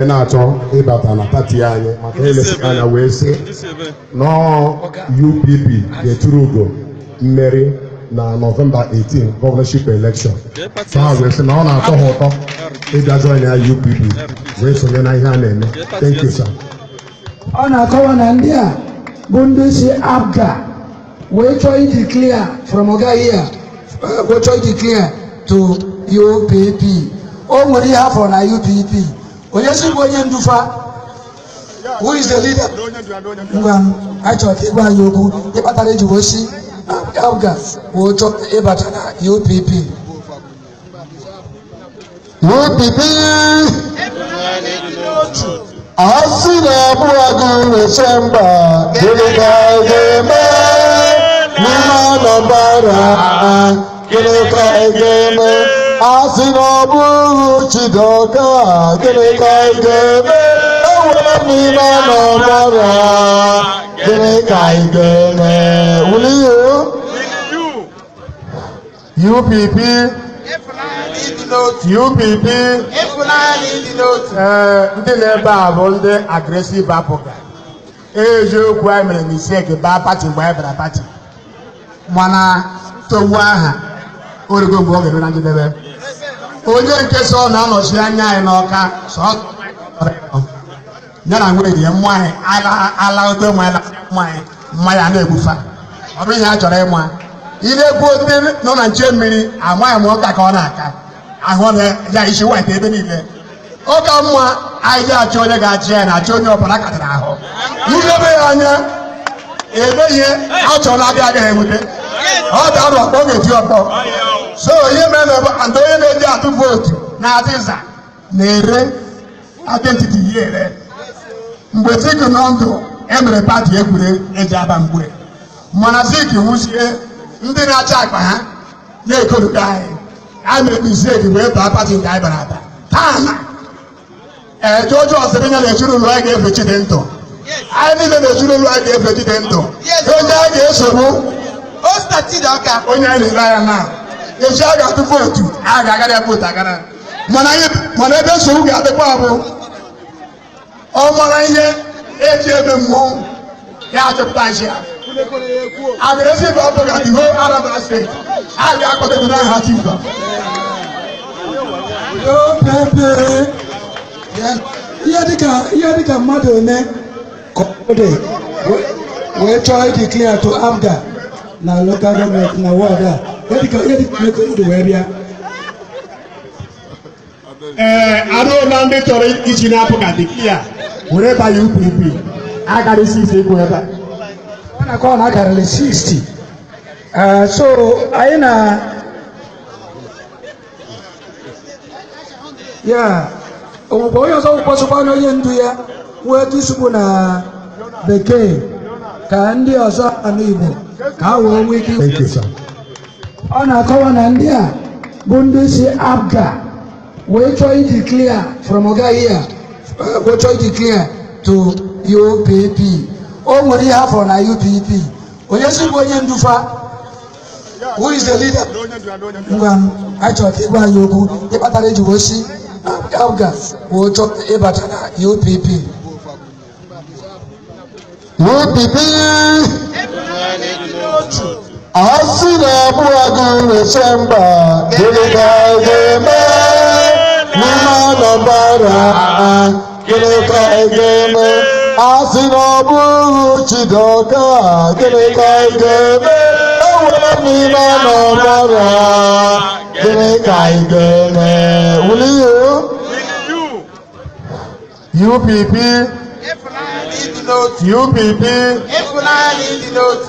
Na-achọ ịbata na party anyị maka elesi anya wee sị nọọ UPP ga-eturu ugo mmeri na November 18 governorship election. So ha wee sị na ọ na-atọ ha ụtọ ịbịa join ya UPP wee sonye na ihe a na-eme. Thank you, sir. Ọ na-akọwa na ndị a bụ ndị si APGA wee chọọ iji clear from oga here, wee chọọ iji clear to UPP. O nwere ihe afọ na UPP. Onye si bụ onye ndufa? Who is the leader? Ngwa, anyị chọrọ ka ịgwa anyị okwu ịkpatara eji wee si APGA wee chọọ ịbata na UPP. UPP, asị na-abụ agụ na-eche mba. Gịnị ka ị ga-eme n'ime Anambra? Gịnị ka ị ga-eme? Asị na ọ bụghị Chidoka, gịnị ka ị ga-eme? Enwere n'ime Anambra, gịnị ka ị ga-eme? Will you? UPP, UPP. Ee, ndị na-ebe a bụ ndị aggressive APGA. Eziokwu, anyị mere mistake baa party mgbe anyị bara party, mana nsogbu aha orugo mgbe ọ ga-eru na njedebe. Onye nke so na-anọchi anya anyị n'Ọka sọ ya na nwunye ya mmanya ala ote mmanya mmanya mmanya na-egbufa. Ọ bụ ihe a chọrọ ịma. Ile-ekwu ndị nọ na nche mmiri, amaghị m ụka ka ọ na-aka ahụ na ya isi white ebe niile. Ọ ka mma anyị ga-achọ onye ga-achị ya na-achọ onye ọbụla katara ahụ ilebe ya anya ebe ihe a chọrọ abịa agaghị enweta. Ọ ga-arụ ọkpọ, ga-eti ọkpọ. So ihe mere na ndị onye na-eji atụ vootu na azịza na-ere identity ya ere. Mgbe Zik nọ ndụ, emere party egwure eji aba mgbe, mana Zik nwụzie, ndị na-achọ akpa ha na-ekolugo anyị. Anyị mere mistake wee baa party nke anyị bara aba taa na ee George Ọsịrịnya na ezinụlọ anyị ga-efe chi dị ndụ. Anyị niile na ezinụlọ anyị ga-efe chi dị ndụ. Onye anyị ga-esogbu, onye anyị na-ele anya na echi a ga-atụ vootu, a ga-agara ya vootu agara. Mana anyị, mana ebe nsogbu ga-adịkwa bụ ọ mara ihe eji eme mmọnwụ ya achọpụta isi ya. Aggressive APGA, the whole Anambra State, a ga-akpọta n'aha Jizọs. UPP, ihe dịka mmadụ one ka ọ dị wee chọọ iji clear to APGA na local government na ward a? Ihe dịka ole ka ọ dị wee bịa? Ee, arụla ndị chọrọ iji na-APGA dị clear were banye UPP agara isi isi ikwu ebe a. Ọ na-akọ na akarịrị 60. So anyị na ya onwekwa onye ọzọ kwụkwasịkwa na onye ndu ya nwee etu isukwu na Bekee ka ndị ọzọ anụ Igbo ka ha wee nwee ike. Thank you, sir. Ọ na-akọwa na ndị a bụ ndị si APGA wee chọọ iji clear from oga here, wee chọọ iji clear to UPP. O nwere ihe afọ na UPP. Onye si bụ onye ndufa? Who is the leader? Ngwa, anyị chọrọ ka ịgwa anyị okwu ịkpatara eji wee si APGA wee chọọ ịbata na UPP. UPP, asị na-abụ agụ na-eche mba. Gịnị ka ị ga-eme n'ime Anambra? Gịnị ka ị ga-eme? Asị na ọ bụghị Chidoka, gịnị ka ị ga-eme? Enwere n'ime Anambra, gịnị ka ị ga-eme? Will you? UPP, UPP.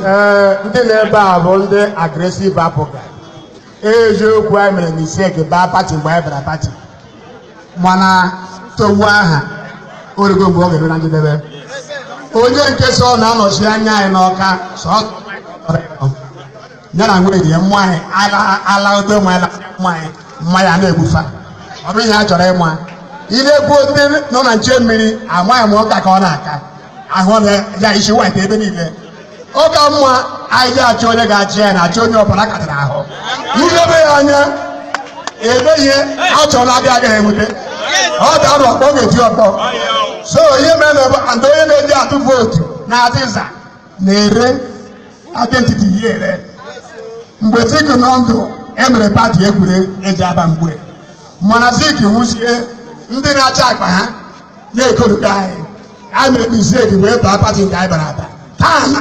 Ee, ndị na-ebe a bụ ndị aggressive APGA. Eziokwu, anyị mere mistake baa party mgbe anyị bara party, mana nsogbu aha orugo mgbe ọ ga-eru na njedebe. Onye nke so na-anọchi anya anyị n'Ọka sọ ya na nwunye ya mmanya ala ote mmanya mmanya mmanya na-egbufa. Ọ bụ ihe a chọrọ ịma. Ile-ekwu ndị nọ na nche mmiri, amaghị m ụka ka ọ na-aka ahụ na ya isi white ebe niile. Ọ ka mma anyị ga-achọ onye ga-achị ya na-achọ onye ọbụla katara ahụ ilebe ya anya ebe ihe a chọrọ abịa agaghị enweta. Ọ ga-arụ ọkpọ, ọ ga-eti ọkpọ. So ihe mere na and onye na-eji atụ vootu na azịza na-ere identity ya ere. Mgbe Zik nọ ndụ, emere party egwuregwu eji aba mgbe, mana Zik nwụzie, ndị na-acha akpa ha na-ekolugo anyị. Anyị mere mistake wee baa party nke anyị bara aba taa na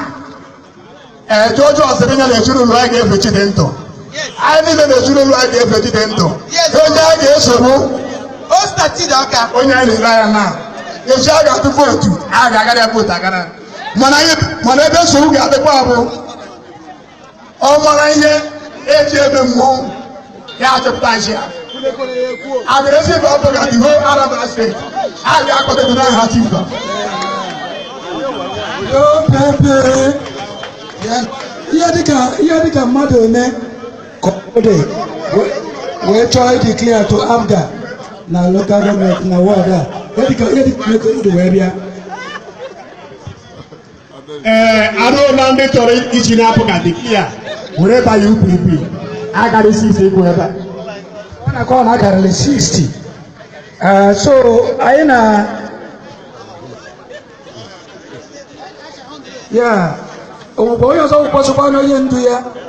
ee George Ọsịrịnya na ezinụlọ anyị ga-efe Chidentụ. Anyị niile na ezinụlọ anyị ga-efe Chidentụ. Onye a ga-esogbu, onye anyị na-ele anya na echi a ga-atụ vootu, a ga-agara ya vootu agara. Mana ebe nsogbu ga-adịkwa bụ ọ mara ihe eji eme mmọnwụ ya achọpụta nshi ya aggressive ọbụla. The whole Anambra State a ga-akpọta n'aha Jizọs. OPP, ihe dịka mmadụ one ka ọ dị wee chọọ iji clear to APGA na local government na ward a, ihe dịka ole ka ọ dị wee bịa? Ee, arụla ndị chọrọ iji na-apụ ka dịkia were banye UPP agara isi isi ikwu ebe a. Ọ na-akọ na akarịrị 60. So anyị na ya onwekwa onye ọzọ kwụkwasịkwa n'onye ndu ya.